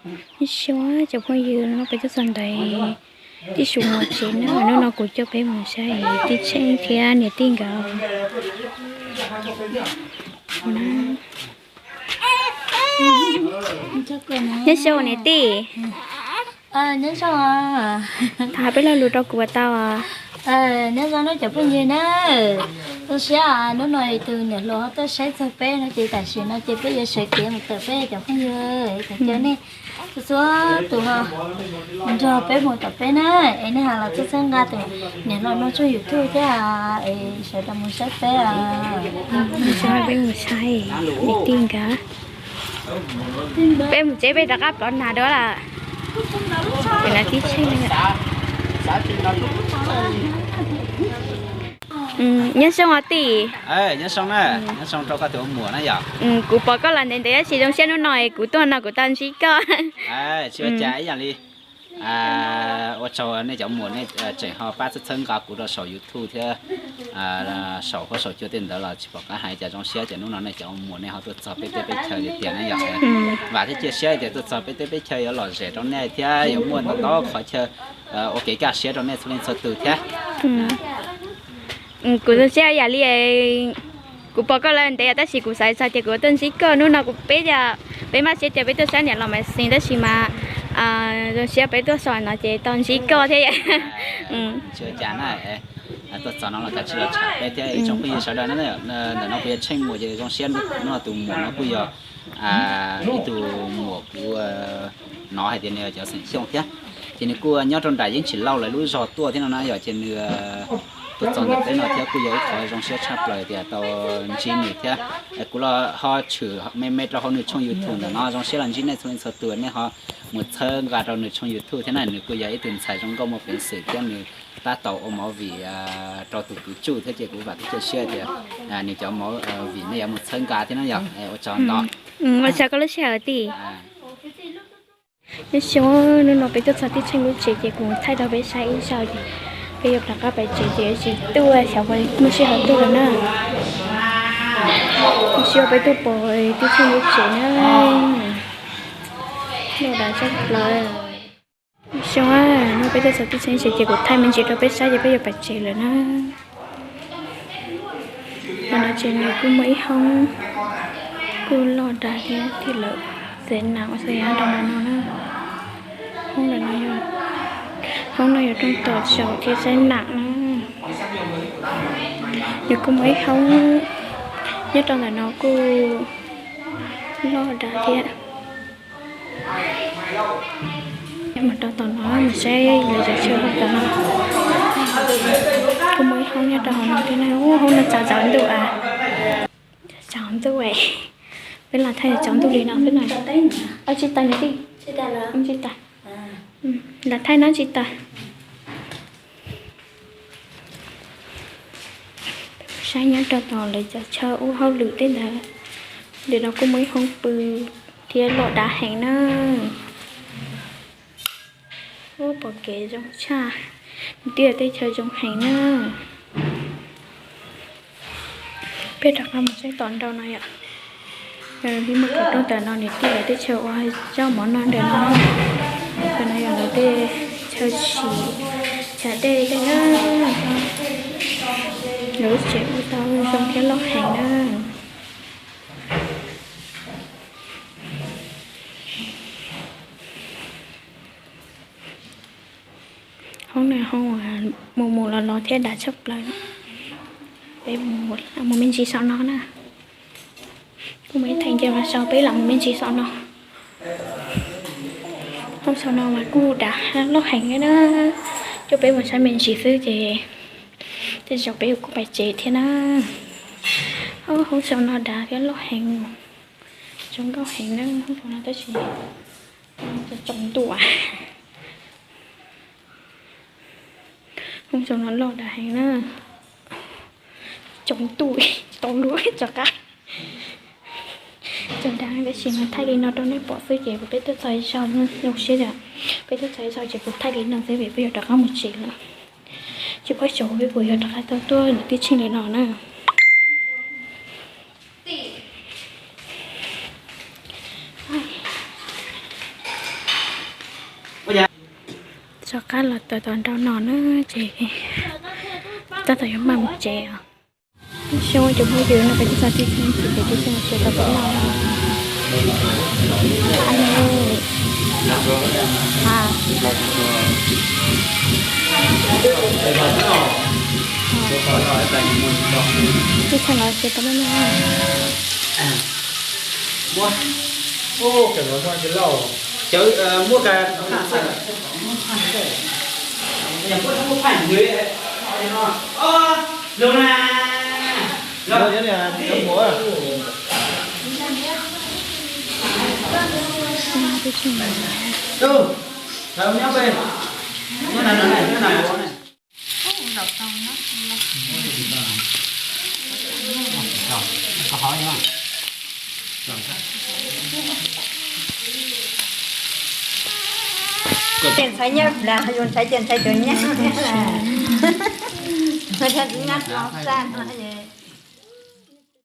Nyob zoo cov phooj ywg, no peb tuaj txog ntawm Tij Su Muas tsev na, hnub no kuv coj peb mus saib Tij Tsheej thiab niam tij nkawd. Nyob zoo niam tij. Nyob zoo. Tham peb lo lus rau kuv puas tau? Nyob zoo nawb cov phooj ywg na. Zoo siab hnub no tus niam hluas tuaj saib txog peb no ces tam sim no ces peb yuav sawv kev mus tawm peb cov phooj ywg, cov nej txhua txhua tus ho nrog peb mus tom peb na, es nej ho los txhawb nqa tus niam hluas no tshooj YouTube thiab es sawv daws mus saib peb. Peb mus saib niam tij nkawd. Peb mus tsev peb rov qab plov nag dua lawm. Peb na Tij Tsheej. Nyob zoo os tij. Nyob zoo na, nyob zoo rau koj tus ua muam na yom. Kuv pom koj los ntev ntev tab sis zoo siab hnub no es kuv tuaj no kuv tau ntsib koj. Tsis ua cas ib yam li. Ua tsaug nej cov muam nej tseem ho pab txhawb txhawb nqa kuv rau saum YouTube thiab saum huab saum cua tej ntawd los tsis pom qab hais cas zoo siab tias hnub no nej cov muam nej ho tuaj txog peb teb peb chaw tiag tiag na yom. Vam thiab cia siab tias tuaj txog peb teb peb chaw yuav lom zem rau nej thiab yuav muaj ntau ntau qhov chaw ua kev kaj siab rau nej txhua leej txhua tus thiab. Kuv zoo siab yam li kuv pom koj lawm ntev tab sis kuv xav xav tias kuv tuaj ntsib koj hnub no kuv peb tias peb maj siab tias peb tuaj saib niam los mas xis tab sis mas zoo siab peb tuaj saum no ces tau ntsib koj thiab. Tsis ua cas na, tuaj txog no los kav tsij los tsham peb thiab ib tsoom phooj ywg sawv daws na. Ntawm no kuv yog Tsheej muam ces zoo siab hnub no tus muam no kuj yog ib tug muam kuv hnov hais tias nws yog cov xeem Xyooj thiab. Ces nws kuj nyob rau nram Yeeb Tshis Lauj lawv lub zog tuaj thiab no na yom, ces nws tuaj txog ntawm peb no thiab kuj yog ib qho zoo siab tshaj plaws tias tau ntsib nws thiab. Kuv los ho tshwm me me rau hauv nws tshooj YouTube ntawm no, zoo siab los ntsib nej txhua leej txhua tus nej ho mus txhawb nqa rau nws tshooj YouTube thiab na. Nws kuj yog ib tug ntxhais zoo nkauj muaj peev xwm thiab nws tab tom ua movie rau tus kwv tsuj thiab ces kuv vam thiab cia siab tias nws cov movie nej yuav mus txhawb nqa thiab na yom. Ua tsaug ntau. Ua tsaug koj lub sij hawm tij. Nyob zoo, hnub no peb tuaj txog Tij Tsheej lub tsev ces kuv thaij rau peb saib ib zaug ces peb yuav rov qab pais tsev ces tsis tuaj xyov puas muaj sij hawm tuaj lawm na. Nyob zoo peb tuaj pom Tij Tsheej lub tsev na. Loj dav tshaj plaws. Nyob zoo, hnub no peb tuaj txog Tij Tsheej tsev ces kuv thaij me ntsis rau peb saib ces peb yuav pais tsev lawm na. Ntawm no ces nws kuj muaj ib hoob kuj loj dav thiab, lawv txav nam ua xav yam rau ntawm no na. Hoob ntawm no, hoob no yog rooj tos tsaus thiab txav nam na. Nws kuj muaj ib hoob nyob rau ntawm no kuj loj dav thiab. Mus rau tom no mus saib lawv cov chaw rau tom no. Kuj muaj ib hoob nyob rau hauv no thiab na. Ub, hoob no tsaus tsaus ntuj as. Tsaus ntuj, peb los thaij tsaus ntuj li no xwb na. Tsis tas, tsis tas, lam thaij no tsis tas. Saib nyob rau tom lawv cov chaw ua hauj lwm tej ntawd. Ntawm no kuj muaj ib hoob pw thiab loj dav heev na. Ub, pom kev zoo tshaj, nws twb yog teb chaws zoo heev na. Peb rov qab mus saib tom nraud no yom. Yog li muaj kaum rooj ntawm no nws twb yog teb chaws ua zaub mov noj ntawm no. Ntawm no yog lawv tej chaw siv chav dej tej na. Lawv lub tsev ua tau zoo thiab loj heev na. Hoob no hoob mus mus los los thiab dav tshaj plaws. Peb mus me ntsis saum no na. Kuj muaj ib theem nce mas saum, peb lam mus me ntsis saum no. Hoob saum no mas kuj dav loj heev na. Coj peb mus saib me ntsis xwb ces tej zaum peb kuj pais tsev thiab na. Hoob saum no dav thiab loj heev, zoo nkauj heev na hoob saum no tab sis tsaus ntuj. Hoob saum no loj dav heev na. Tsaus ntuj tsis tau lub rov qab. Tsaus ntuj tab sis mas thaij li no rau nej pom xwb ces peb tuaj txog ib zaug zoo siab tias peb tuaj txog ib zaug ces kuv thaij li no xwb vim peb yuav rov qab mus tsev lawm. Tsis paub xyov peb puas yuav rov qab tau tuaj ntawm Tij Tsheej li no na. Rov qab los txog tom nraum no na, ces tab tom yuav maj mus tsev os. Xyoo cov phooj ywg no, peb twb txog tib xeeb tsis peb twb xeeb tsev tau peb noj. Twb txog los tsev tau peb noj. Cawv muab ka Ces ntxhais nyob Nplog, yus ntxhais ces ntxhais cov nyob Nplog, nyob Nplog xwb.